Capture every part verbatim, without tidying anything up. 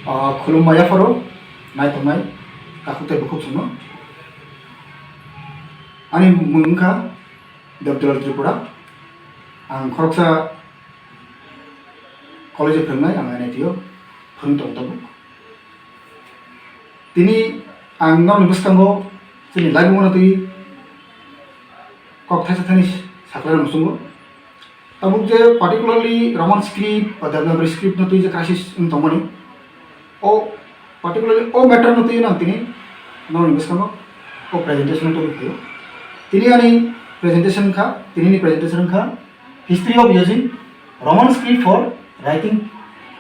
Ah, khulumbai yapharo, naitongnai takhuk tei bukhuk chwngno. Ani mung wngkha Debdulal Tripura. Ang khoroksa college-o phwrwngnai, ang N I T-o phwrwng tongo tabuk. Tini ang norokni bwskango chini laibumano twi kok thaisa thani saklai rwna muchungo. Tabuk je particularly Roman script ba Devanagari script no twi je crisis wng tongmani, o particularly o matter no twi ang tini norokni bwskango o presentation no tubui phaio. Tini ani presentation kha, tini ni presentation kha History of using Roman script for writing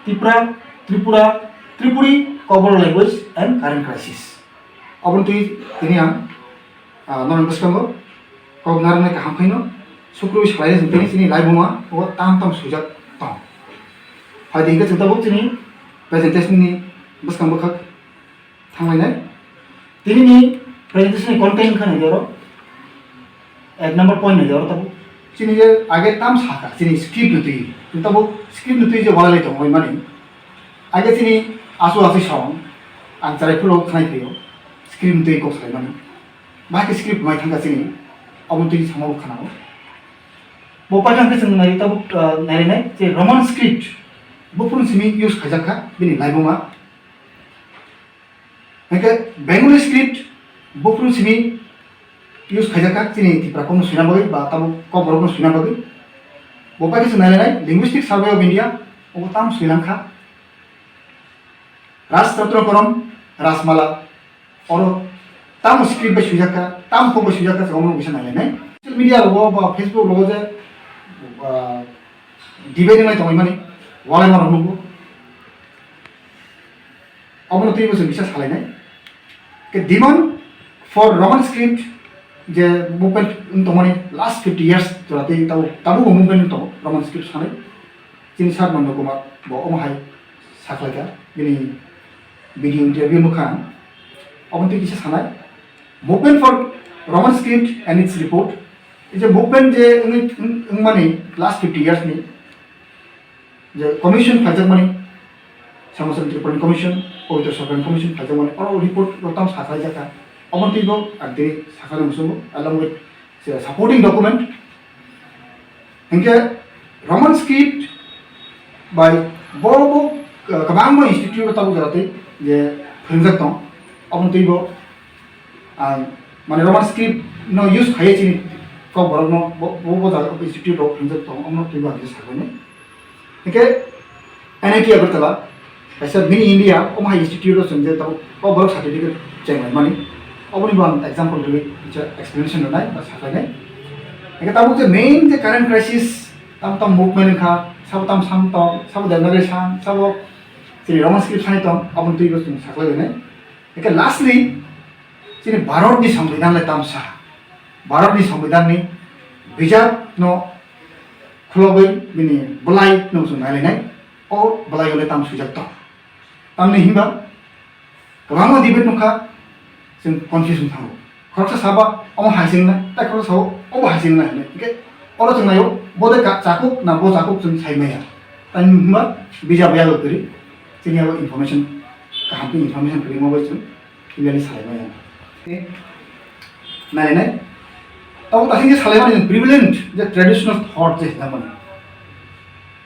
Tipra, Tripura, Tripuri, Kokborok language and current crisis. Aboni twi tini ang ah, norokni bwskango kok narwknai kaham khaino sukrubui salainai chwng tini chini laibuma o tam tam swijak tong. Hai di hwnkhe chwng tabuk chini presentation ni bwskang bwkhak thanglainai. Tini ni presentation ni content wngkha nai oro ek number point nai oro tabuk chini je age tam sakha chini script ni twi chwng tabuk script ni twi je walai lai tongmani age chini asu asu song ang charai phuru khnai phio script ni twi kok salai mani. Bahai khe script mai thangkha chini, obo twi samo bo khna-o. Bo paithak khe chwng nai tabuk, ah, nai nai je Roman script buphuru simi use khaijak kha bini laibuma. Hwnkhe Bengali script buphuru simi use khaijak kha chini Tipra kokno swina bagwi ba tabuk Kokborokno swina bagwi. Bo paikhe chwng nai nai Linguistic Survey of India, obo tam swilang kha. Rajratnakoram, Rajmala, oro tamo script bai swijak kha, tamo kok bai swijak kha, omo kisa nai nai. Social media rogo ba Facebook rogo je, ah, debate nai tongmani, walai ma rok nukgo. Omo twi bo chwng kisa salai nai. Ke demand for Roman script je movement wng tongmani last fifty years jora tei tabo, tabo bo movement wng tongo Roman script sanai. Chini sir Nanda Kumar bo omo hai sakhlaikha, bini video interview nukha ang. Omo twi kisa sanai, "Movement for Roman script and its report." Ei je movement je wngwi, wng-, wngmani last fifty years ni je commission phaijakmani, Samosran Tripurani commission, Pabitra Sarkarni commission phaijakmani, oro report rok tamo sakhlaijakha. Omo twi bo ang tini sakhlai muchungo, along with se supporting document. Hinkhe Roman script bai bo bo, uh, kwbangma institute o tabuk jora tei je phwrwngjak tong, omo twi bo ang mane Roman script no use khaiya chini Kokborok no bo bo bo jaga institute rok phwrwngjak tong, omo twi bo ang kisa sakmani. Hinkhe N I T Agartala, kaisa mini India, omo hai institute o chwng je tabuk Kokborok certificate chenglaimani. Oboni bo ang example rwui kisa explanation rwnai ba sakhlainai. Hinkhe tabuk je main je current crisis, tam tam movement wngkha, sabo tam sam tong, sabo Devanagari sam, sabo chini Roman script sai tong, aboni twi bo chwng saklai lainai. Hinkhe lastly, chini Bharatni Songbidan le tamsa, Bharatni Songbidanni bijapno khulogwi bini bwlai no chwng nailainai, o bwlaio le tam swijak tong. Tamni hinba kwbangma debate nukha, chwng confuse wng thango. Khoroksa saba omo hai se wngnai, tei khoroksa sao obo hai se wngnai hinwi. Hinkhe oro chwng naio, bo de ka-, chakuk na bo chakuk chwng sai maya. Tamni hinba bijap yago kwrwi, chini abo information, kaham khe information kwrwi ma bai chwng clearly salai maya. Nai nai. Tamo ta hingke salai mani prevalent je traditional thought je hinamani.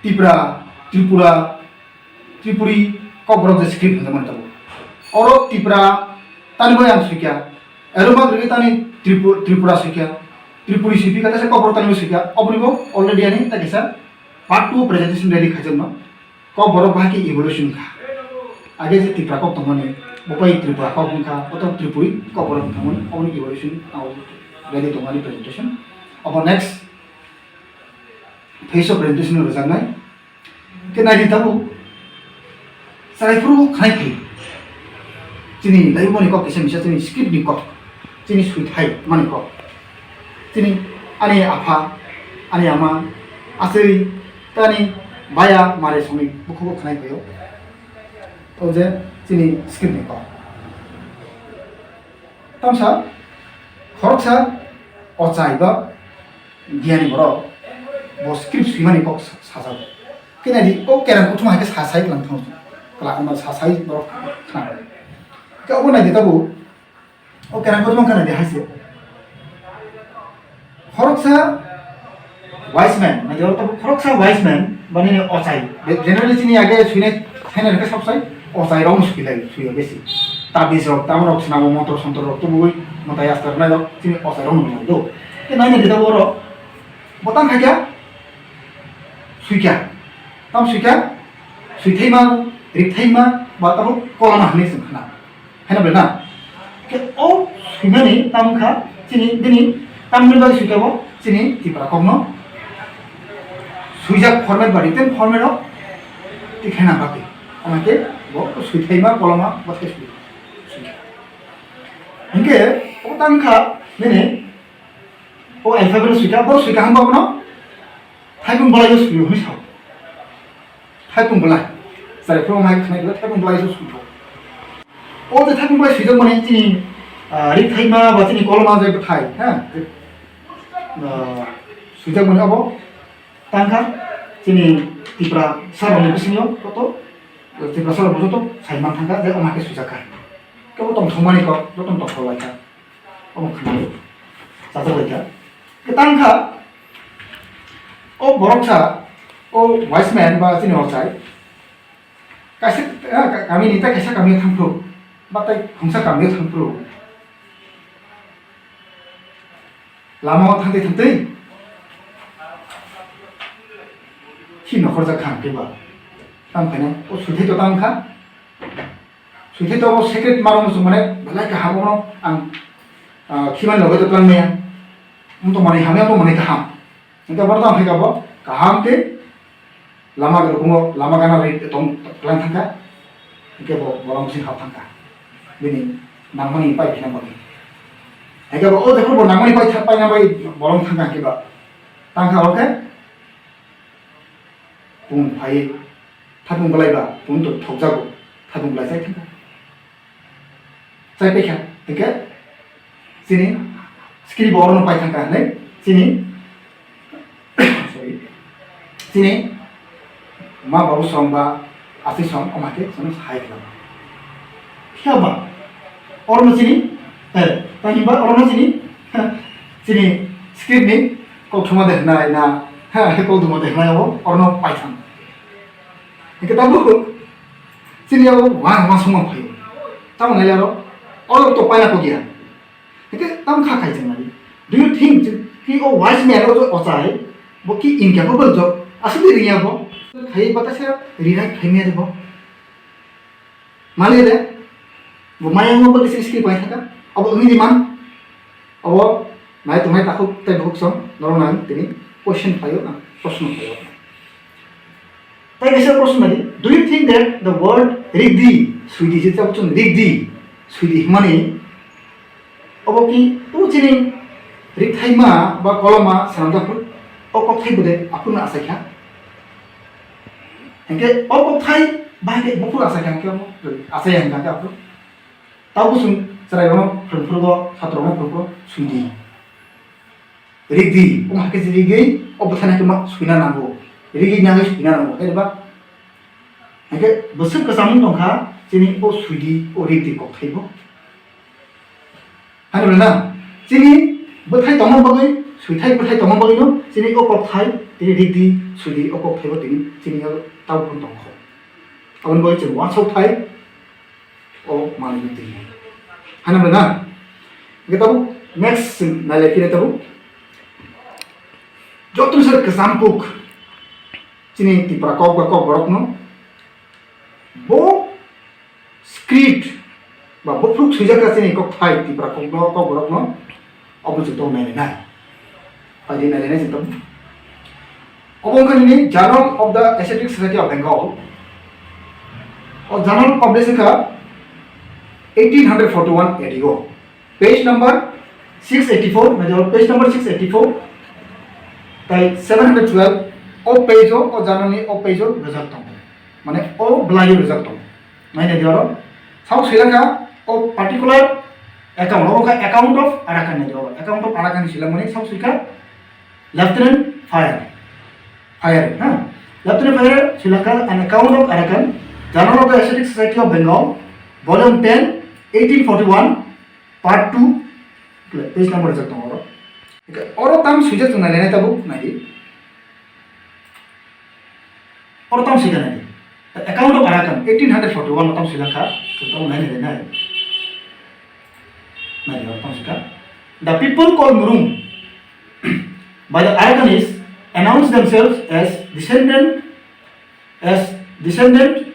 Tipra, Tripura, Tripuri, Kokborok je script hinamani tamo. Oro Tipra, tani bai ang suikya. Ero ma gri tani Tripu-, Tripura suikya. Tripuri suikya, ta se Kokborok tani bai suikya. Oboni bo already ani ta kisa part two presentation ready khaijak no. Kokborok bahai khe evolution kha. Age je Tipra kok tongmani, bo bai Tripura kok wngkha, oto Tripuri Kokborok wngkha mani, oboni evolution ang ready tongmani presentation. Obo next phase of presentation rwjaknai. Khe naidi tabuk, chwrai phuru khnai phai. Chini laibumani kok kisa misa chini script ni kok. Chini suithai mani kok. Chini ani apha, ani ama, aswk tani baya mare songni bukhugo khnai phaio. O je chini script ni kok. Tamsa khoroksa ochai ba giyani borok bo script swimani kok sa-, sajak. Khe naidi, o kerang kuthuma hai khe sa sai tlang thango. Kwlak wngma sasai borok khna. Khe obo naidi tabuk. O kerang kotor wngkha naidi hai se. Khoroksa wise man, naidi oro tabuk khoroksa wise man, bani ni ochai. Be-, generally chini age suinai thainai rokhe sabsai ochai rokno suilai, suio besi. Tabiz rok, tamo rok swnamo, montro sontro rok tubui, mwtai astar nai rok chini ochai rokno nai do. Khe nai naidi tabuk oro. Bo tang khaikha, suikha. Tam suikha, suithaima, rikthaima, ba tamo koloma hinwi chwng khna. Haino bai na? Khe o suimani tam wngkha chini bini tamni bagwi suikha bo chini Tipra kokno suijak format ba written format o tikhaina bagwi. Ama khe bo suithaima koloma bo khe sui-, suikha. Hinkhe o tang kha nini O alphabet no suikha, bo suikha hwnba bono thaipung bolai no suio hwnwi sao. Thaipung bolai. Chwrai phuru mai khwnai phuru thaipung bolai no suikha. O je thaipung bolai suijak mani chini, ah, rikthaima ba chini koloma je bwthai, ha? Ah, suijak mani abo tangkha chini Tiprasa rokni bisingo koto, Tiprasa rok joto saiman thangkha je omo hai khe suijak kha. Kebo tongthokmani kok, joto tongthok laikha. Omo khwnai chajak laikha. Kwtang kha, o borok sa, o wise man ba chini ochai. Kaisa, eh, ka-, kami ni tei kaisa kami thang phuru, ba tei khungsa kami thang phuru. Lama o thang tei thang tei. Khi nokhorjak kha hwnkhe ba. Tamo khaina, o suithai to tamo kha. Suithai to secret maro muchung mane belai kaham, bono ang, ah, khimani loge to twlang maya. Wng tong mani hamya, wng tong mani kaham. Hingke bono tamo khaika bo kaham khe lama rwkhumo, lama gana ri tong twlang thangkha. Hingke bo bolong bising hap thangkha. Bini nangmani pai phina bagwi. Hingke bo o dekho bo nangmani pai tha-, paina bai bolong thangkha hingke ba. Tangkha o khe Pung phai, thapung belai ba, pung to thokjago, thapung belai chai thangkha. Chai paikha, hingke chini script bo orono pai thangkha hinwi chini, sorry, chini ma babu song ba asi song omo hai khe chwngno sahai khlai. Phiya ba orono chini, eh, tamo himba orono chini, chini script ni koktwma de hwnai na, koktwma de hwnai abo orono paithang. Hingke tabuk chini abo uansukma phaio. Tamo nai aro, oro to paina kok ya. Hingke tamo kha khai chwng nai. Do you think ki o wise man o ochai, bo ki incapable job, aswk de riya bo? Khai bata se rinai khai me bo. Mani de, bo maya ngo bo kisi kisi pai thaka, abo wngwi di man, abo nai tongnai takhuk tei bukhuk song, norok nang tini question phaio, ang proshno phaio. Tai kaisa proshno nai, do you think that the word rigdi, suidi je chabo chwng rigdi, suidi hwnmani, obo ki o chini rikthaima ba koloma swnamjak phuru, o kokthai bo de aphuru no achaikha? Hingke o kokthai bahai khe buphuru achaikha hingke omo achaiya hingkha khe aphuru. Tabuk chwng chwrairokno phwrwngphuru bo, satrokno phwrwngphuru suidi. Rigdi, omo hai khe je rigwi, o bwthaino khe ma suina nango. Rigwi nangwi suina nango, khe ba? Hingke bwswk kwchangmung tongkha chini o suidi, o rigdi kokthai bo. Haino na, chini bwthai tongma bagwi, suithai bwthai tongma bagwino chini o kokthai, tini rigdi, suidi o kokthai bo tini chini o tabuk phano tongkho. Aboni bagwi chwng uansukthai o manwino twi. Haino na, hingke tabuk next chwng nailai phire tabuk. Joto sar kwcham kuk chini Tipra kok ba kok borokno bo script ba buphuruk swijak kha chini kokthai Tipra kokno, kokborokno obo chwng tong nai nai. Pai di nai nai chwng tong. Obo wngkha nini Journal of the Asiatic Society of Bengal. O journal publish wngkha eighteen hundred forty-one A D o. Page number six eighty-four, major page number six eighty-four, tai seven hundred twelve, o page o, o journal ni o page o rijak tongo. Mane o bwlai o rijak tongo. Nai nai di oro. Sao swi rwkha o particular account, obo kha account of Arakan nai di oro. Account of Arakan ni swi langmani sao swi kha Lieutenant Fire. Fire, ha? Lieutenant Fire swi langkha an account of Arakan. Journal of the Asiatic Society of Bengal, Volume ten, eighteen forty-one, Part two, page number rijak tongo oro. Oro tam swijak chwng nainai tabuk naidi. Oro tam swijak naidi. The Account of Arakan, eighteen forty-one oro tam swijak kha, chwng tabuk nainai nainai. Naidi oro tam swijak. The people called Murung by the Arakanese announced themselves as descendant as descendant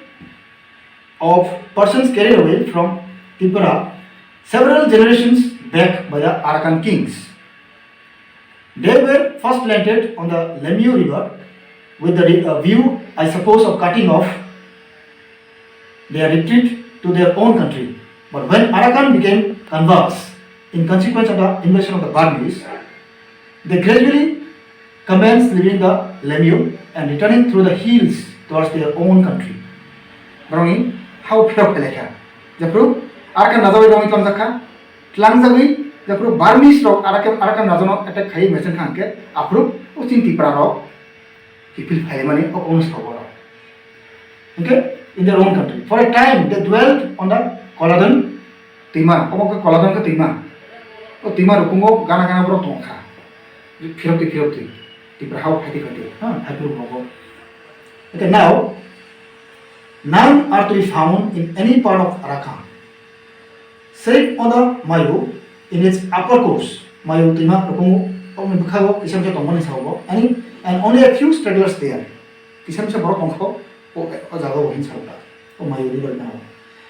of persons carried away from Tripura several generations back by the Arakan kings. They were first planted on the Lemio River with the re- uh, view, I suppose, of cutting off their retreat to their own country. But when Arakan became converse in consequence of the invasion of the Burmese, they gradually commenced leaving the Lemio and returning through the hills towards their own country. Borokni hao phirok phelaikha. Jephru Arakan raja bai rongwi tlangjak kha, tlangjagwi jephru Burmese rok Arakan, Arakan rajano attack khaiwi mechang kha hwnkhe aphuru o chini Tipra rok kiphil phaimani o Kongo sabo rok. Okay? In their own country. For a time, they dwelt on the Koladon twima. Omo khe Koladon khe twima. O twima rukungo gana gana borok tong kha. Phirok twi, phirok twi. Tipra hao phaitwi, phaitwi. Ha, phaitwi rukungo. Okay, now, none are to be found in any part of Arakan. Save on the Mayu in its upper course, Mayu twima rukungo, oboni bwkhago kisa kisa tongmani saobo, ani, and only a few stragglers there. Kisa kisa borok tongkho, o, o jaga o hin saoka, o Mayu river gana.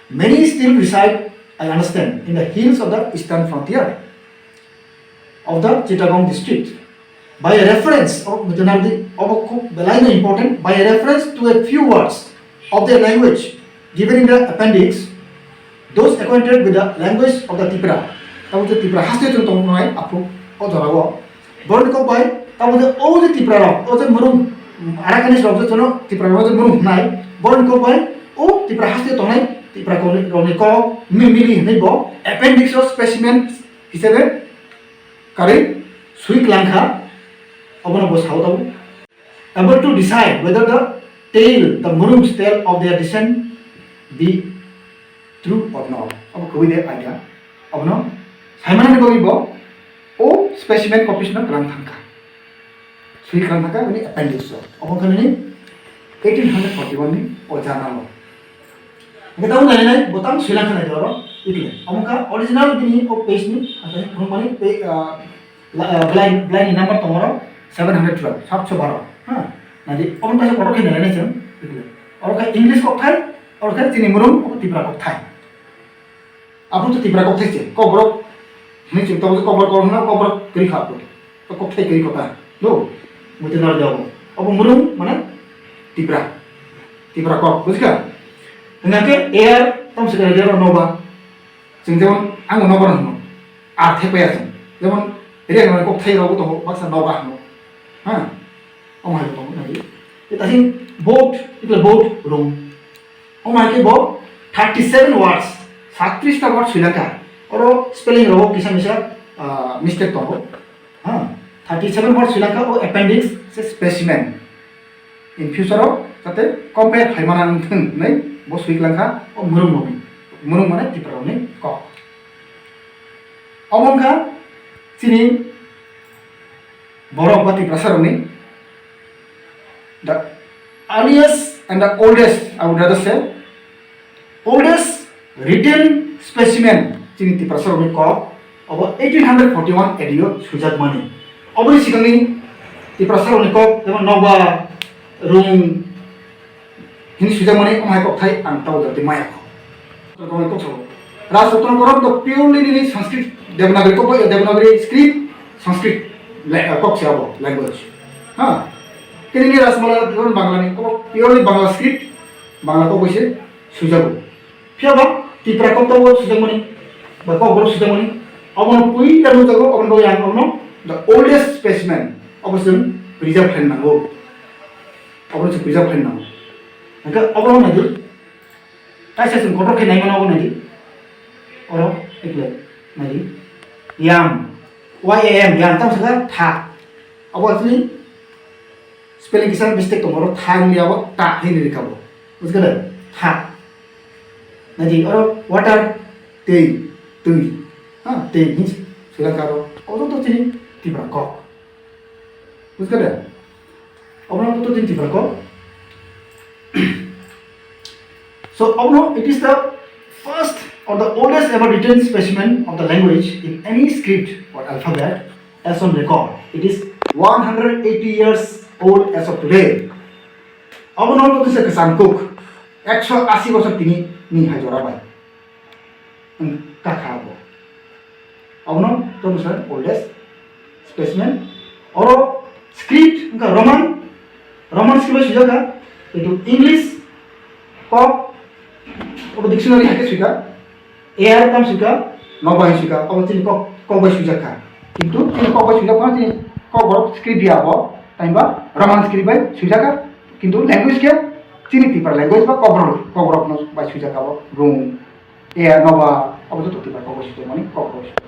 Many still reside, I understand, in the hills of the eastern frontier of the Chittagong district. By a reference, oh, Mitonardi, obo khub belaino important, by a reference to a few words of their language given in the appendix, those acquainted with the language of the Tipra, tabo je Tipra haste chwng tong nai aphuk o jorao, borokni kok bai tabo je o je Tipra rok, o je Murung, Arakanese rok je chwngno Tipra rok je Murung hwnai, borokni kok bai o Tipra haste tongnai Tipra rokni kok mili mili hwnwi bo appendix o specimen hisabe karwi swi kwlang kha, obono bo sao tabuk. Able to decide whether the tale, the Murung's tale of their descent be true or not. Abo kwbwi de idea. Abono saimanani bagwi bo o specimen copies no kwlang thang kha. Swi kwlang thang kha bini appendix o. Obo wngkha nini eighteen forty-one ni o journal o. Hingke tabuk nai nai, bo tamo swilang kha nai oro, ikle. Omo kha original bini o page ni, asai phunukmani pe-, ah, la-, ah, belai, belai ni number tongo oro, seven hundred twelve, satsho baro. Ha? Nadi, omo kaisa kotor khe nai nai chwng, ikle. Oro khe English kokthai, oro khe chini Murung, omo Tipra kokthai. Abo to Tipra kokthai se, kokborok hinwi chwng tongo, kokborok, kokborok hwnna kokborok kwrwi kha abo. To kokthai kwrwi kota, no? Muitu naro de abo. Abo Murung mane Tipra. Tipra kok, bujikha? Hwnga khe air, tamo se khe air noba. Chwng jemon ang noba hwno. Ar thepaya chwng. Jemon air mane kokthai rogo to baksa noba hwno. Ha? Omo hai tongo nai. It, I think boat, it will boat room. Omo hai khe bo thirty seven words, satrish ta word swilang kha. Oro spelling rogo kisa misa, ah, mistake tongo. Ha, thirty seven words swilang kha, o appendix se specimen. In future o jate compare khlai mana wng thung hinwi bo swi kwlang kha, o Murung no. Murung mane Tipra rokni kok. Omo wng kha chini borok ba Tiprasa rokni the earliest and the oldest, I would rather say, oldest written specimen chini Tiprasa rokni kok, obo eighteen forty-one A D o swijakmani. Oboni sikangni Tiprasa rokni kok, jemon Noba, Rung, hini swijakmani, omo hai kokthai ang tabo jati maya kho. Rajrotno Korom to purely nini Sanskrit, Devanagari kok, Devanagari script, Sanskrit la-, kok se abo language. Ha? Kini ni Rajmala jemon Bangla ni, obo purely Bangla script, Bangla kok bai se swijago. Phiya ba Tipra kok tabo swijakmani, ba kok borok swijakmani, abono puila nukjago, abono bagwi ang abono the oldest specimen, abo chwng preserve khlaina nango. Abono chwng preserve khlaina nango. Hwnkhe abono naidi, kaisa chwng kotor khe naimano abo naidi. Oro, ekle, naidi. Yam, Y A M, yam, tamo sakha tha. Abo actually spelling kisa mistake tongo, oro tha wngya abo ta hinwi rikha bo. Bujikha de? Ha. Naidi oro water, tei, twi. Ha, tei hinwi swi langkha oro. Obo to chini Tipra kok. Bujhkha de? Obo to chini Tipra kok. So, obo, it is the first or the oldest ever written specimen of the language in any script or alphabet as on record. It is one hundred eighty years old as of today. Obo no to se kwcham kuk. Ekso asi bosor tini ni hai jora bai. Wng kakha abo. Abono to bwsa oldest specimen. Oro script wngkha Roman, Roman script bai swijak kha, kintu English kok obo dictionary hai khe swikha, air tam swikha, noba hai swikha, obo chini kok, kok bai swijak kha. Kintu chini kok bai swijak kha, chini kok borok script ya abo, taiba Roman script bai swijak kha, kintu language khe chini Tipra language ba Kokborok, Kokborok no bai swijak kha abo, Rung, E, noba, abo joto Tipra kok bai swijak mani, kok bai swijak.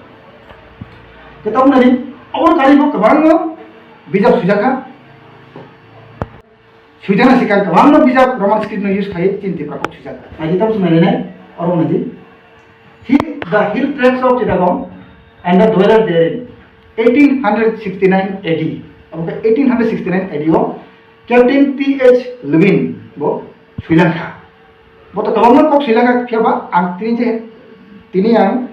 Khe tabuk nai di, abo kari bo kwbangma bijap swijak kha. Swijak na sikang kwbangma bijap Roman script no use khai chini Tipra kok swijak kha. Nai di tabuk nai nai, oro nai di. He, The Hill Tracts of Chittagong and the Dwellers Therein, eighteen hundred sixty-nine A D. Abo khe eighteen hundred sixty-nine A D o Captain T H Lewin bo swijak kha. Bo to kwbangma kok swijak kha, phiya ba ang tini je, tini ang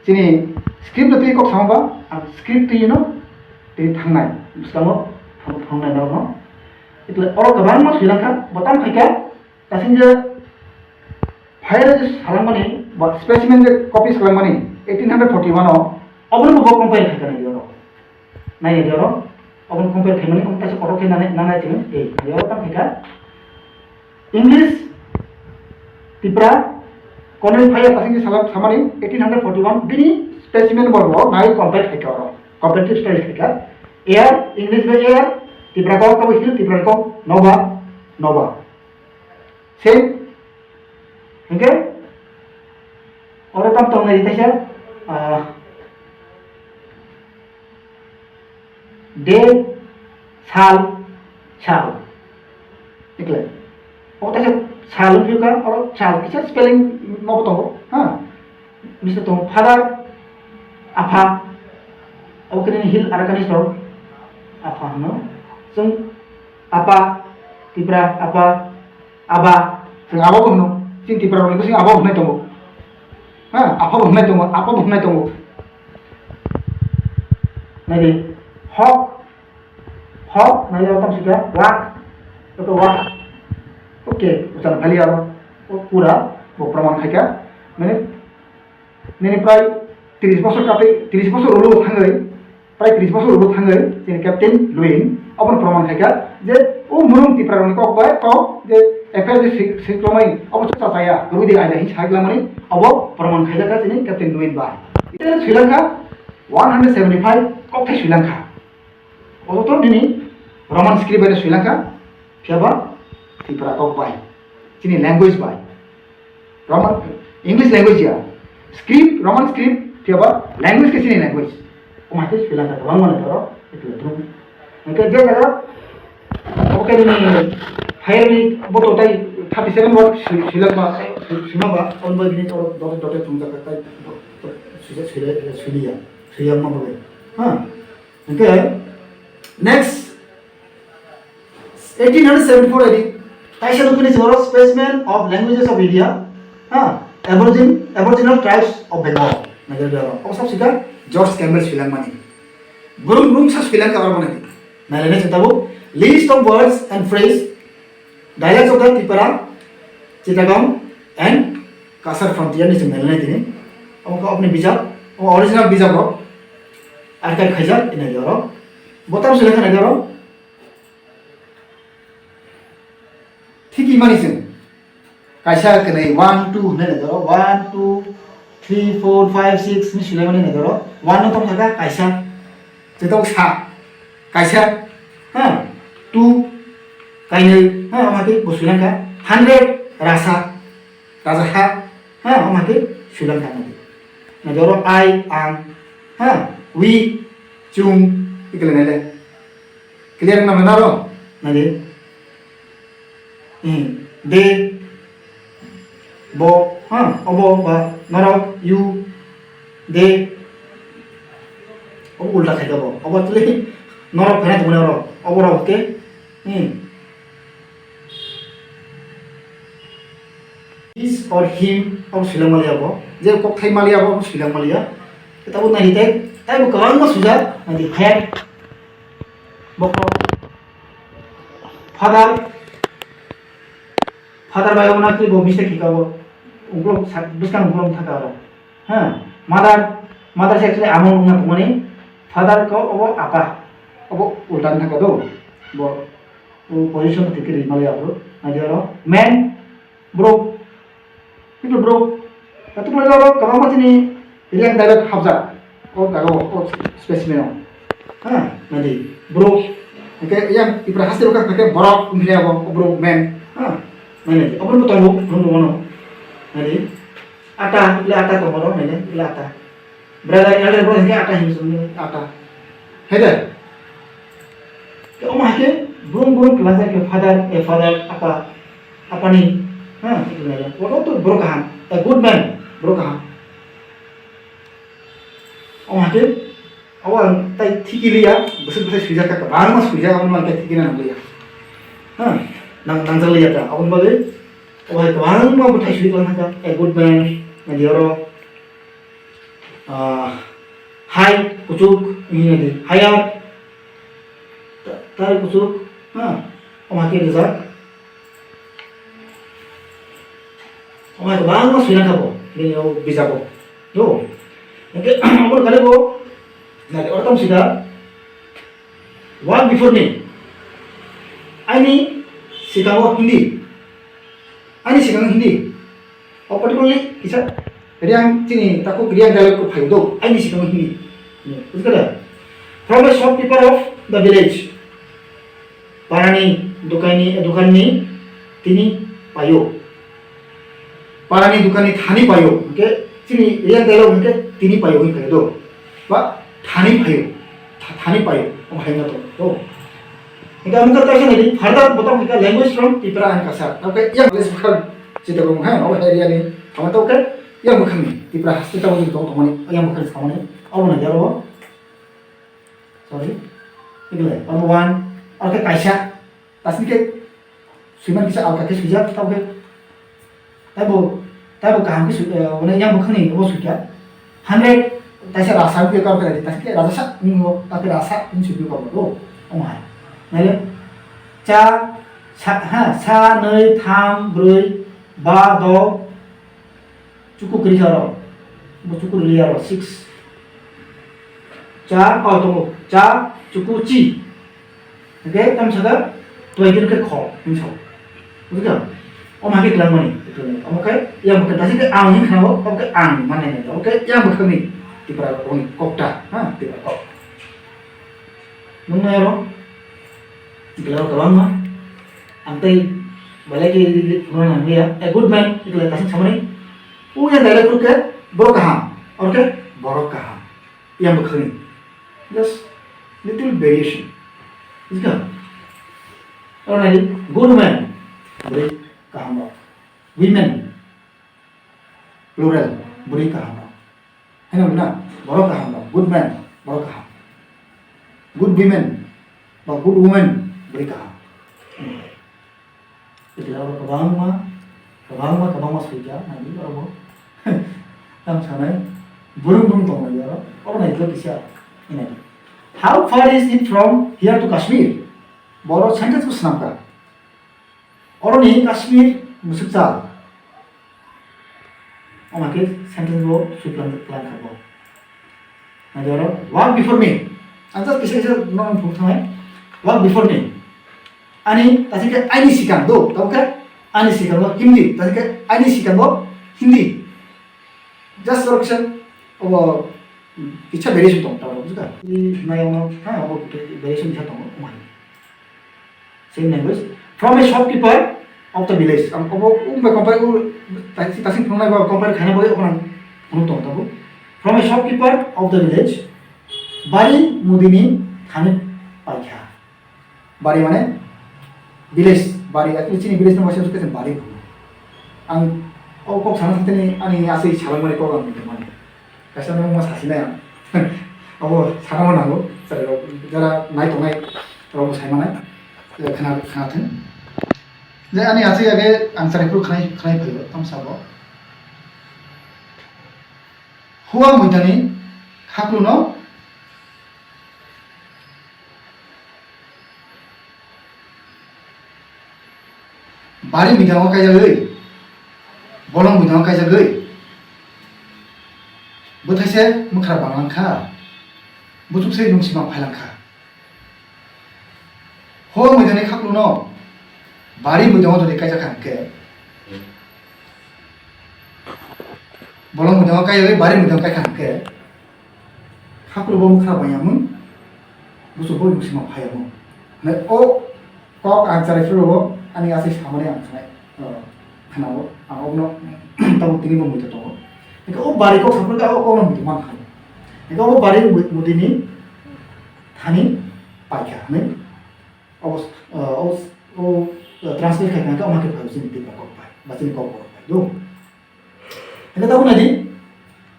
chini script no twi kok sama ba, ang script twi no tini thangnai, bwskango thang-, thangnai norokno. Itla oro kwbangma swijak kha, bo tamo khai kha, kasing je file je salangmani, ba specimen je copy salangmani, eighteen hundred forty-one o, obono bo compile khai kha nai oro. Nai di oro, obono compare khaimani, omo kaisa kotor khe nanai, nanai chini, ei, nai oro tamo khaikha. English, Tipra, Colonel Fire kasing salam samani, eighteen hundred forty-one, bini specimen borok nai compare khaikha oro, comparative studies khaikha. Air, English by air, Tipra kok, kabo hill, Tipra kok, noba, noba. Same. Hingke, oro tam tongnai di kaisa, ah, day, sal, sal. Ikle. O kaisa sal wngphi ka, oro sal kisa spelling nobo tongo, ha? Bisa tongo father, apha, o kini hill Arakanese rok, apha hino. Chwng apa, Tipra, apa, Aba, chwng abo bo hwno. Chini Tipra rokni bising abo hwnwi tongo. Ha, apha bo hwnwi tongo, apa bo hwnwi tongo. Nai di, hok, hok, nai di, otom sika, wak, oto wak. Okay, uchan phali aro, o pura, bo proman khaika. Mane, nini prai tris bosor kate, tris bosor ulo thangwi, prai tris bosor ulo thangwi, chini Captain Lewin, obono proman khaikha je o murung Tipra rokni kok bai kok je affair je swi-, swiklomai, obo chuk chachaya, rudi aida hin saiklamani, obo proman khaijakha chini Captain Lewin bai. Ite swilangkha one hundred seventy five kokthai swilangkha. Obo to nini Roman script bai swilangkha, phiyaba Tipra kok bai, chini language bai. Roman, English language ya. Script, Roman script, phiya ba language khe chini language. Omo hai khe swilangkha kwbangma ni borok, ekle thung. Hingke je jaga, obo khe nini fire ni boto tai thirty seven word swi-, swilak ba, swi-, swima ba, on bai bini toro dote dote thungjak kha tai, swija swilai, swiliya, swiyakma bagwi. Ha? Hingke next, eighteen hundred seventy-four A D, kaisa nukuni chwngno Specimen of Languages of India, ha, Aborigin-, Aboriginal Tribes of Bengal. Nagarjala. O sab sika George Campbell swilangmani. Burung burung sa swilang ka armani. Nailene chwng tabuk, List of Words and Phrase, Dialects of the Tipra, Chittagong and Cachar Frontier ni chwng nailene tini. Omo khe oboni bijap, omo original bijap rok. Archive khaijak, inai oro. Bo tamo se lekha nai oro. Thiki mani chwng. Kaisa kwnwi one, two hwnwi nai oro. One, two, three, four, five, six hwnwi swilai mani nai oro. One no tamo sakha kaisa. Chetok sa. Kaisa. Ha. Two. Kainwi. Ha, omo khe bo swilangkha. Hundred. Rasa. Rajakha, ha, omo hai khe swilangkha nadi. Nadi oro I, ang, ha, we, chwng, ikle nele. Clear wngna naro? Nadi. Hmm, they, Bo, ha, obo ba norok, you, they, obo ulta khai obo. Obo actually norok phaina tongmani oro. Obo rok ke, hmm. His or him, obo swilangmaliya bo. Je kok thai maliya bo, obo swilangmaliya. Tabuk nai tei, taibo kwbangma swijak, nai di, had, bokol, father, father bai omo nai tei bo mistake khika bo, uklok sa-, bwskang uklok thaka aro. Ha, mother, mother se actually amo wngna tongmani, father ko obo apa, obo ulta wngkha do, bo, o position no tiki ri mali aphuru, nai di aro, man, borok, Hwnkhe borok, tatung lai borok kwbangma chini Reang dialect hapjak. O jaga o, o specimen o. Ha, nadi, borok. Hwnkhe yang Tipra haste rok hwnkhe borok wngkhe abo, o borok man. Ha, nadi, obo tongo, borok wano. Nadi, ata, ila ata tongo ro, nadi, ila ata. Brother, elder brother hwnkhe ata hinwi songwi ata. Hai de? Tei omo hai khe brum brum kwlajak khe father, a father, apa, apani, ha, ito nai. Obo to borok kaham, a good man, borok kaham. Omo hai khe, obo ang tai thiki liya, bwswk bwsai swijak kha, kwbangma swijak, omo ang tai thiki na nangliya. Ha, nang, nangjak liya ta, aboni bagwi, obo hai kwbangma bwthai swijak lang kha, a good man, nadi oro. Ah, hai kuchuk, ini lagi, hayat, ta-, tai kuchuk, ha, omo hai khe rijak. Omo hai kwbangma swina kha bo, bini o bijabo. Do. Hwnkhe, omo kare bo, nadi, oro tamo sida, Walk before me. Aini sikango Hindi. Aini sikango Hindi. O particularly kisa Reang chini takhuk Reang dialect ko phaio do. Aini sikango Hindi. Bujikha da? From a shopkeeper of the village. Parani dukaini, dukanni tini paio. Parani dukanni thani paio, hwnkhe chini Reang dialect hwnkhe tini paio hwnwi phaio do. Ba thani phaio, tha-, thani paio, omo hai wngkha to. Hwnkhe omo khe kaisa naidi, further bo tamo khe language from Tipra and Kachar. Omo khe yang language bwkhak chita rwng hai, omo hai area ni, omo to khe yang bwkhakni, Tipra haste tamo jodi tong tongmani, yang bwkhakni samani, omo naidi aro. Sorry. Igle, number one. Aro khe kaisa. Tasni khe suiman kisa alka khe suijak, tabo khe. Taibo, taibo kaham khe sui, eh, one yang bwkhakni bo suikha. Hundred, taisa rasa khe kar khe, taisa khe rasa sa, wngbo, ta khe rasa, wng sui khe kor bo. Omo hai. Naile, cha, sa, ha, sa, nwi, tham, brwi, ba, do, Chuku kwrwi kha oro. Bo chuku rwliya oro, six. Cha, oh, tongo. Cha, chuku, chi. Hwnkhe, tamo sakha, twai khe khe kho, hinwi sao. Bujikha? Omo hai khe kwlangmani. Omo khe, yang bwkhak, tasi khe ang hinwi khnao, omo khe ang manai nai. Omo khe, yang bwkhakni Tipra rokni kokta, ha, Tipra kok. Nwng nai oro? Belai kwbangma. Ang tei belai khe phunukna nangliya. A good man, ikla kasing samani. O yang belai phuru khe borok kaham. Oro khe borok kaham. Yang bwkhakni. Just little variation. Bujikha? Oro nai, good man. Bwrwi kaham rok. Women. Plural, bwrwi kaham rok. Haino na, borok kaham rok, good man, borok kaham. Good women, ba good woman, bwrwi kaham. Jadi oro kwbangma, kwbangma, kwbangma soija, nai oro bo. Tamo sanai, burung burung tongo oro, oro nai kisa, ini. How far is it from here to Kashmir? Borok sentence ko swnamkha. Oroni Kashmir musukchal. Omo khe sentence bo sui plan, plan kha bo. Nai oro, walk before me. Ang just kisa kisa nono phunuk thangnai. Walk before me. Ani, tasi khe aini sikang do, tamo khe ani sikang do Hindi, tasi khe aini sikang do Hindi. Just oro kisa, obo, kisa variation tong, tamo bujikha? Nai ono, ha, obo variation kisa tongo, omo hai. Same language. From a shopkeeper of the village. Ang obo, um, bai compare, um, tasi, tasi phunuknai ba compare khaina bagwi obo nang phunuk tong tabuk. From a shopkeeper of the village, bari mudini thani paikha. Bari mane village, bari, actually chini village no waisa khe bari phunuk. Ang O kok sana thani ani aswk salangmani kok ang tongmani. Kaisa no ma sasinai ang. Abo sana ma nango. Chwrai rok jara nai tongnai rok bo sai manai. Khana khana thung. Je ani aswk age ang chwrai phuru khnai khnai phaio tamsa bo. Hua muitani khaklu no bari muitango kaijagwi, bolong muitango kaijagwi, bwthaise mwkhra banglang kha, buchukse nungsima phailang kha. Ho muitani khaklu no bari muitango jodi kaijak kha hwnkhe, bolong muitango kaijagwi bari muitango kaikha hwnkhe, khaklu bo mwkhra bangya mung, buchuk bo nungsima phaiya mung. Hwnwi o kok ang chwrai phuru ani aswk samani ang khnai, o, khwnao, ang okno tabuk tini bo muitu tongo. Hwnkhe o bari kok saphuru khe o kokno muitu man kha. Hwnkhe o bari mui-, muitini thani paikha hwnwi obo, o, o, o, translate khai kha hwnkhe omo khe phai chini Tipra kok bai, ba chini kok borok bai do. Hwnkhe tabuk naidi,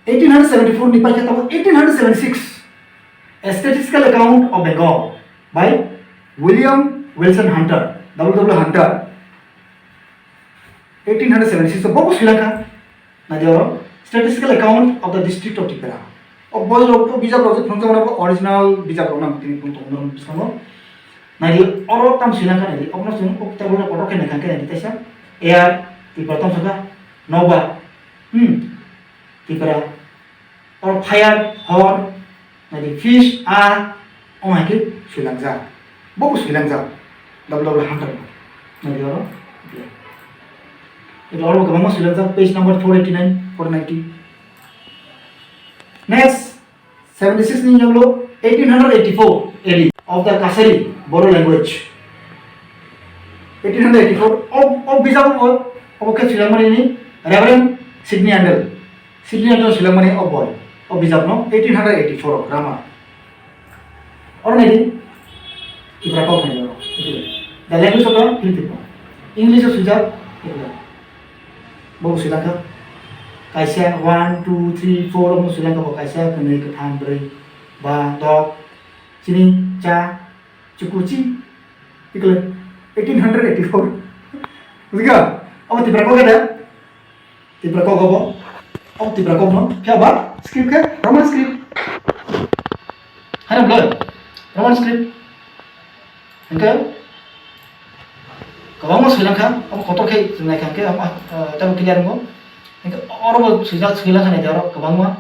eighteen hundred seventy-four ni paikha tabuk eighteen hundred seventy-six, A Statistical Account of Bengal by William Wilson Hunter, W W Hunter, eighteen hundred seventy-six o bobo swilangkha. Naidi oro, Statistical Account of the District of Tipra. O boi rok, o bijap rok je phunukjak mano, bo original bijap rok nang tini phunuk tongo norok bwskango. Naidi oro tam swilangkha naidi, okno chwng o table rok kotor khe naikha khe naidi teisa. Air, Tipra tam sakha, nobar, hmm, Tipra. Oro fire, hor, naidi fish, a, o hai khe swilangjak. Bo bo swilangjak. Double double hunter. Naidi oro. Oro bo kwbangma swilangjak. Page number four eighty-nine, four ninety. Next, seventy-six ni yanglo eighteen hundred eighty-four A D of the Kachari Bodo language. Eighteen hundred eighty-four, o, o bijabo bo, obo khe swilangmani ni Reverend Sidney Handel. Sidney Handel swilangmani o boi, o bijapno eighteen hundred eighty-four o grammar. Oro naidi, Tipra kok naidi oro. The language of the Hill Tipra. English o swijak, Tipra. Bo swijak kha. Kaisa, one, two, three, four, omo swijak kha bo kaisa, kwnwi, kwthang, bwrwi, ba, dok, chini, cha, chukuchi, ikle, eighteen hundred eighty-four. Bujiga? Omo Tipra kok da? Tipra kok obo. Obo Tipra kok no. Phiya ba script khe Roman script. Hai na bwlai? Roman script. Hwnkhe kwbangma swilang kha, obo kotor khe chwng nai kha hwnkhe, ah, teibo clear wngo. Hwnkhe oro bo swijak, swilang kha naidi oro kwbangma.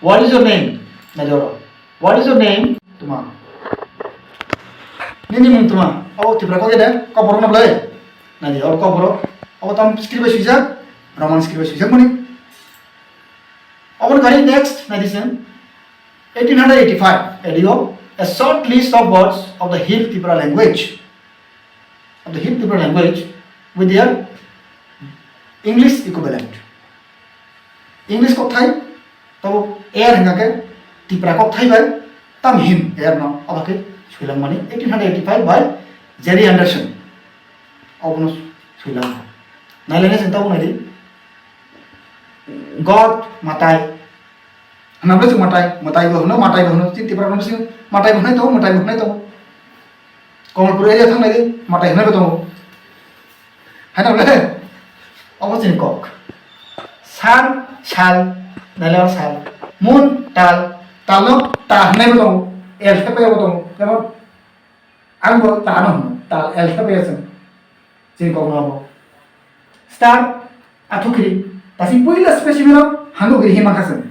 What is your name? Naidi oro. What is your name? Tuma. Nini mung tuma. Obo Tipra kok de, kok borok no bwlai. Naidi, oro kok borok. Obo tam script bai swijak, Roman script bai swijak mani. Obo ni bagwi next, naidi chwng. Eighteen hundred eighty-five A D o, a short list of words of the Hill Tipra language, of the Hill Tipra language with their English equivalent. English kokthai, tabo air hingka khe Tipra kokthai bai tam hin air no, abo khe swilang mani eighteen hundred eighty-five by Jerry Anderson. Obono swilang. Nailai nai chwng tabo naidi. God, Matai. Hwnna bwle chwng Matai, Matai bo hwno, Matai bo hwno, chini Tipra rok bisi Matai bo hwnwi tongo, Matai bo hwnwi tongo. Kamalpur area thang naidi, Matai hwnwi bo tongo. Hai na bwle? Obo chini kok. Sal, sal, nailai o sal. Mun, tal, tal no ta hwnwi bo tongo. L thepai bo tongo. Jemon, ang bo ta no hwno, tal, L thepai chwng. Chini kok no abo. Star, athukiri. Tasi puila specimen o handugiri hima kha chwng.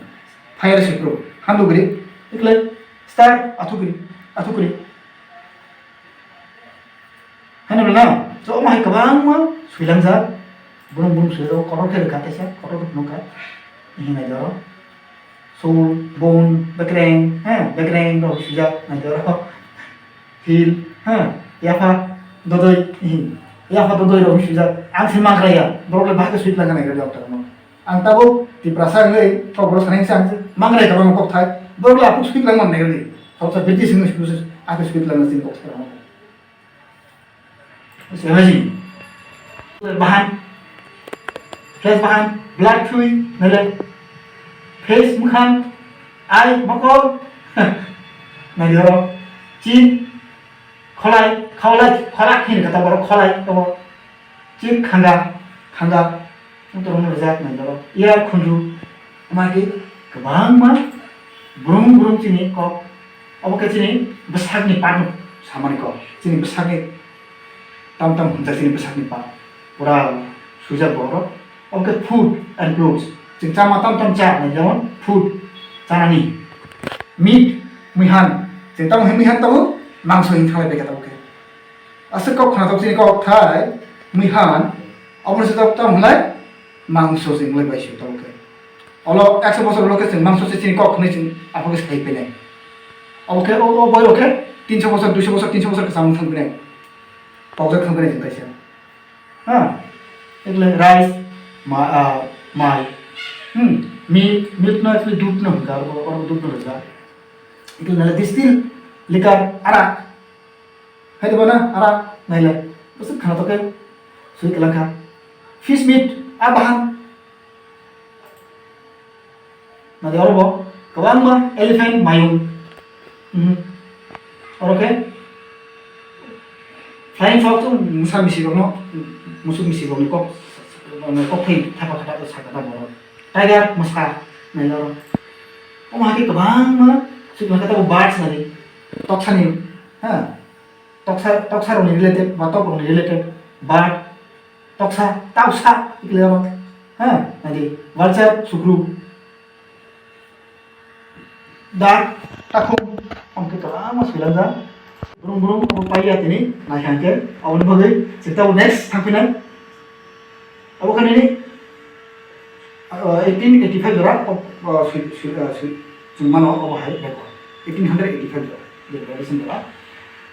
Fire sipro, handugiri. Ikle star, athukiri, athukiri. Hano na, so omo hai kwbangma swilangjak. Burung burung swilangjak, kotor khe rwkha teisa, kotor khe phunukha. Hinai doro. Sul, bun, bekreng, ha, bekreng rok swijak, naidi oro. Hil, ha, yapha, dodoi, hi, yapha dodoi rok swijak. Ang se mangraya, borok le bahai khe swijak nang nai doctor no. Ang tabuk Tiprasa wngwi, kok borok sanai se ang se mangraya kwbangma kok thai. Borok le aphuk swijak nang nai. Kok sa British wngwi swijak, ang khe swijak nang nai kok thai. It's amazing. Bahan. Face bahan, blood thui, nele. Face mukhang, eye mokol. Nadi oro, chin, kholai, kholai, kholak hin kata oro kholai, obo. Chin khanga, khanga, ungto rono rijak nai oro. Ear khunju, amagi kwbangma brum brum chini kok. Obo khe chini bwsakni part no samani kok. Chini bwsakni tam tam hwnjak chini bwsakni part. Pura sujak borok. Obo khe food and clothes. Chwng chama tam tam cha, jemon food, chanani. Meat, muihan. Chwng tamo hwn muihan tamo, mangso hin thalai bai khe tamo khe. Aswk kok khwnathok chini kok thai, muihan. Obo se tok tamo hwnlai, mangso chwng lai bai se tamo khe. Olo ekso bosor ulo khe chwng mangso se chini kok hwnwi chwng aphuru sai phinai. Obo khe o, o boirok khe tinso bosor, duiso bosor, tinso bosor khe chamung thang phinai. Pokjak thang phinai chwng kaisa. Ha? Ekle rice, ma-, ah, mai. Hmm, milk, milk no actually dudh no hwnka, oro, oro dudh no hwnka. Ekle nale distill, liquor, arak. Hai to bana, arak, naile. Bwswk khana to khe, sui kwlangkha. Fish meat, a bahan. Nadi oro bo kwbangma elephant mayung. Mhm. Oro khe flying fox to musa misi rokno, musuk misi rokni kok, kok thai thapa khata to sakata borok. Tiger, mwsa, nai oro. Omo hai khe kwbangma swkang khe tabuk birds nadi. Toksani, ha? Toksa, toksa rokni related, ba tok rokni related bird. Toksa, tausa, ikle oro. Ha, nadi, vulture, sugru. Dak, takhuk, amke kwbangma swilangjak. Brum brum, obo paiya tini, naikha hwnkhe, aboni bagwi, chwng tabuk next thangphinai. Abo khe nini, uh, eighteen eighty-five jora, uh, swi-, swi-, uh, swi-, chwng mano obo hai record. Eighteen hundred eighty-five jora, declaration jora.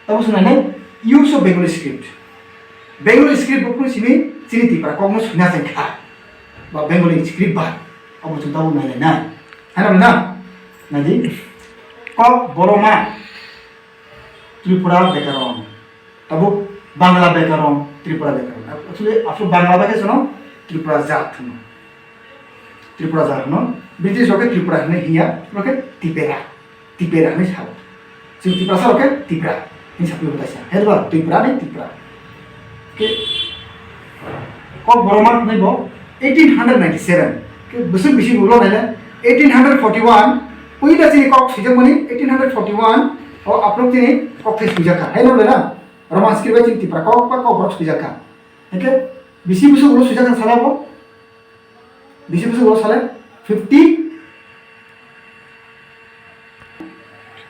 Tabo swngnai nai, use of Bengali script. Bengali script bo kunu simi chini Tipra kokno swina chang kha. Ba Bengali script ba, abo chwng tabuk nai nai nai. Hai na na? Nai di. Kok boroma Tripura bekaron. Tabuk Bangla bekaron, Tripura bekaron. Actually, after Bangla bai khe sono Tripura jat hwno. Tripura jat hwno. British rok khe Tripura hwnwi hiya, rok khe Tipera. Tipera hwnwi sao. Chwng Tiprasa rok khe Tipra hwnwi sapui bo kaisa. Hai ba Tipra ni Tipra. Khe kok boroma hwnwi bo eighteen hundred ninety-seven. Khe bwswk bisi ulo naile eighteen hundred forty-one. Puila chini kok swijak mani eighteen hundred forty-one. O aphuru chini kok thai swijak kha. Hai no le na? Roman script bai chini Tipra kok ba kok borok swijak kha. Hingke bisi bwswk ulo swijak kha sala bo? Bisi bwswk ulo sale? Fifty,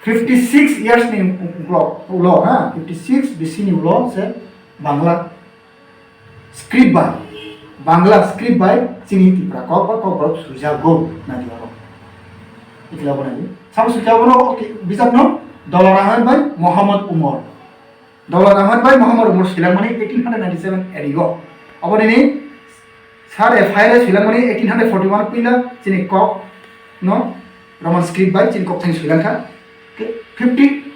fifty six years ni ulo, ulo, ha? Fifty six B C ni ulo se Bangla script bai, Bangla script bai chini Tipra kok ba kok borok swijago nadi oro. Ikla bo nadi. Sabo swijago no, okay, bijak no Dola Rahman bai Muhammad Umar. Dola Rahman bai Muhammad Umar swilangmani eighteen hundred ninety-seven A D o. Abo nini sir F I R swilangmani eighteen hundred forty-one puila chini kok no Roman script bai chini kok thani swilangkha. Fifty,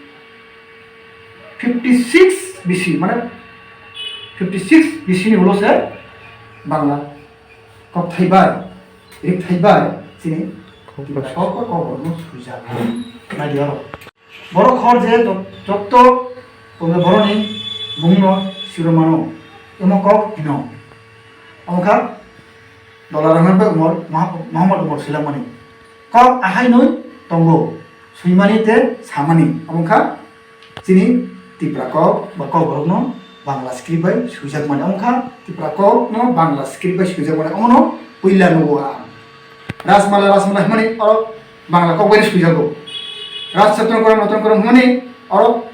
fifty six B C, mane fifty six B C ni ulo se Bangla kok thai bai, rik thai bai chini kok bai. Kok ba kok borok no swijak. Nadi oro. Borok hor je jot-, jotto tongwi boroni bumungno sirwi mano, omo kok hino. Omo kha Dola Rahman bai Umar, Maha-, Muhammad Umar swilangmani. Kok ahainwi tongo, swimani tei samani. Omo kha chini Tipra kok ba kok borokno Bangla script bai swijakmani. Omo kha Tipra kokno Bangla script bai swijakmani. Omono puila nugo ang. Rajmala, Rajmala hwnmani oro Bangla kok bai swijago. Raj Chandra Karan, Ratan Karan hwnmani oro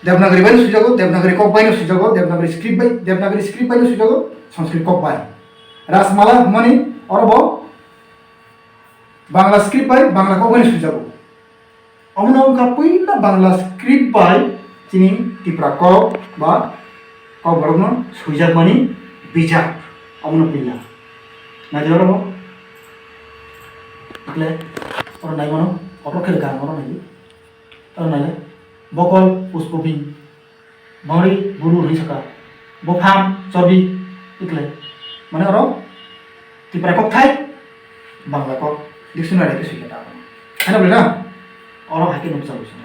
Devanagari bai swijago, Devanagari kok bai swijago, Devanagari script bai, Devanagari script bai swijago, Sanskrit kok bai. Rajmala hwnmani oro bo Bangla script bai Bangla kok bai swijago. Omono wngkha puila Bangla script bai chini Tipra kok ba kok borokno swijakmani bijap. Omono puila. Naidi oro bo. Ekle oro naimano, oro khe gang oro naidi. Oro naile. Bokol puspobing. Bangri buru hinwi saka. Bophang chorbi ikle. Mane oro Tipra kok thai, Bangla kok, dictionary ke suikha ta. Ano bela, oro hai ke nuksa lusa.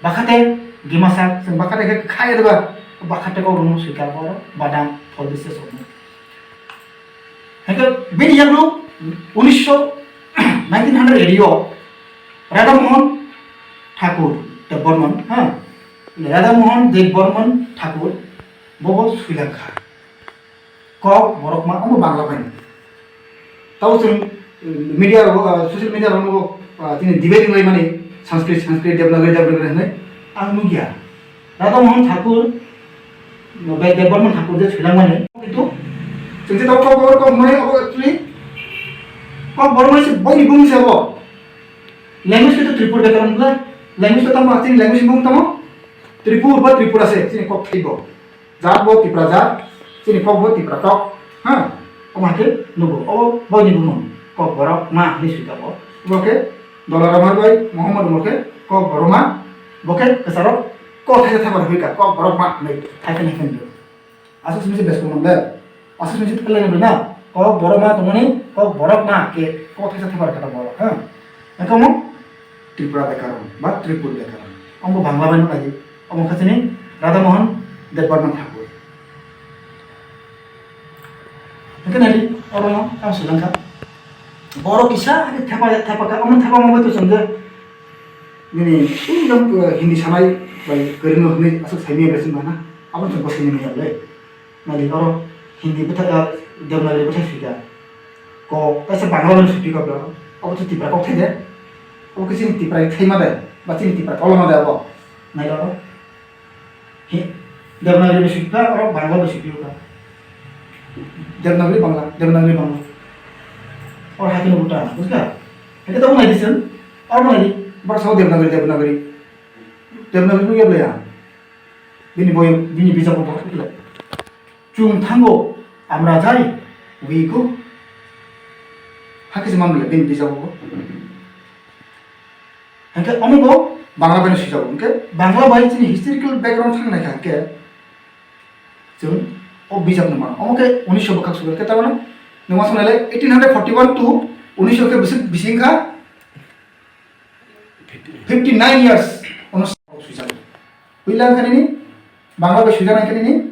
Bakate, Dimasa, sing bakate ke khai ba, bakate kok rung suikha oro, badam, phol bises ono. Hingke bini yakno unisho, nineteen hundred eighty o Radha Mohan Thakur Debbarman, ha? Radha Mohan Debbarman Thakur bobo suilangkha. Kok borok ma, omo Bangla bai. Tabo chwng, eh, media rok, ah, social media rok nugo, ah, tini debate wnglaimani Sanskrit, Sanskrit, Devanagari, Devanagari hinwi ang nukya. Radha Mohan Thakur, no, Be-, Debbarman Thakur je swilangmani. Kintu chwng je tabo kok borok kok mani abo actually kok borok mani se boini bumung se abo. Language khe to Tripur Byakaran bla. Language to tamo chini language bumung tamo. Tripur ba Tripura se chini kok thaibo. Jat bo Tipra jat, chini kok bo Tipra kok, ha? Omo hai khe nugo, obo boini bumung, kok borok ma hinwi sui tongo. Obo khe Dola Ramar bai Muhammad Umar khe kok borok ma, bo khe kwcharo kok thaisa thepar hoi kha, kok borok ma hinwi hai khe hai khe nugo. Aswk simi se bes kong le, aswk simi se phelai ni na, kok borok ma tongmani, kok borok ma khe kok thaisa thepar kha borok, ha? Engkamo Tripura Byakaran ba Tripur Byakaran. Omo Bangla bai no nai. Omo khe chini Radha Mohan Debbarman Thakur. Hingke nai di, oro no tamo sui langkha. Borok kisa hake thepa, thepa kha, omo thepa mo bai to chwng je nini, uh, Hindi sanai bai kwrwngno hinwi aswk saimanya bai chwng bana. Abo chwng bwsai nini ya le. Nai di, oro Hindi bwthai, ah, Devanagari bwthai sui kha. Kok, kaisa Bangla bai sui kha bro. Abo to Tipra kok thai de. Abo khe chini Tipra thai ma de, ba chini Tipra koloma de abo. Nai oro. Hi, Devanagari bai sui kha, oro Bangla bai sui kha. Devanagari Bangla, Devanagari Bangla. Oro hai khe no buta, bujkha? Hai khe to nai di sen. Oro nai di. Bar sao Devanagari, Devanagari. Devanagari no yable ya. Bini boy, bini bijap ko. Chwng thango, amra jai, wi go. Hakhe se mamle bini bijap ko. Hingke omo bo Bangla bai no swijak. Hingke Bangla bai chini historical background thang nai kha hingke chwng o bijap no mano. Omo khe unisho bwkhak sugar khe tabano nungma songnai le eighteen hundred forty-one to unisho khe bisi, bisi wngkha fifty nine years ono swijak. Puila wngkha nini Bangla bai swijak nai khe nini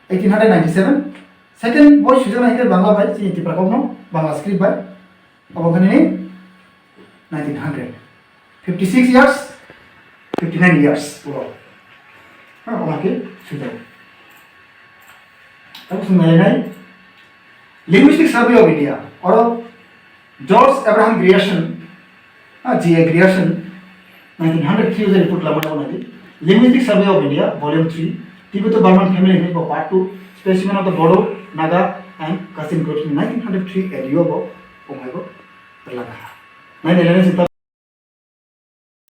eighteen hundred ninety-seven. Second bo swijak nai khe Bangla bai chini Tipra kok no Bangla script bai. Obo wngkha nini nineteen hundred. Fifty six years, fifty nine years ulo. Ha, omo khe swijak. Tabuk chwng nai nai Linguistic Survey of India, oro George Abraham Grierson, ha, G A Grierson, nineteen hundred three o report lamani abo nai di. Linguistic Survey of India, Volume three, Tibeto-Burman family hinwi bo part two, specimen of the Bodo, Naga and Kachin groups in nineteen hundred three A D o bo, omo hai bo, rwlangkha. Nai nai nai se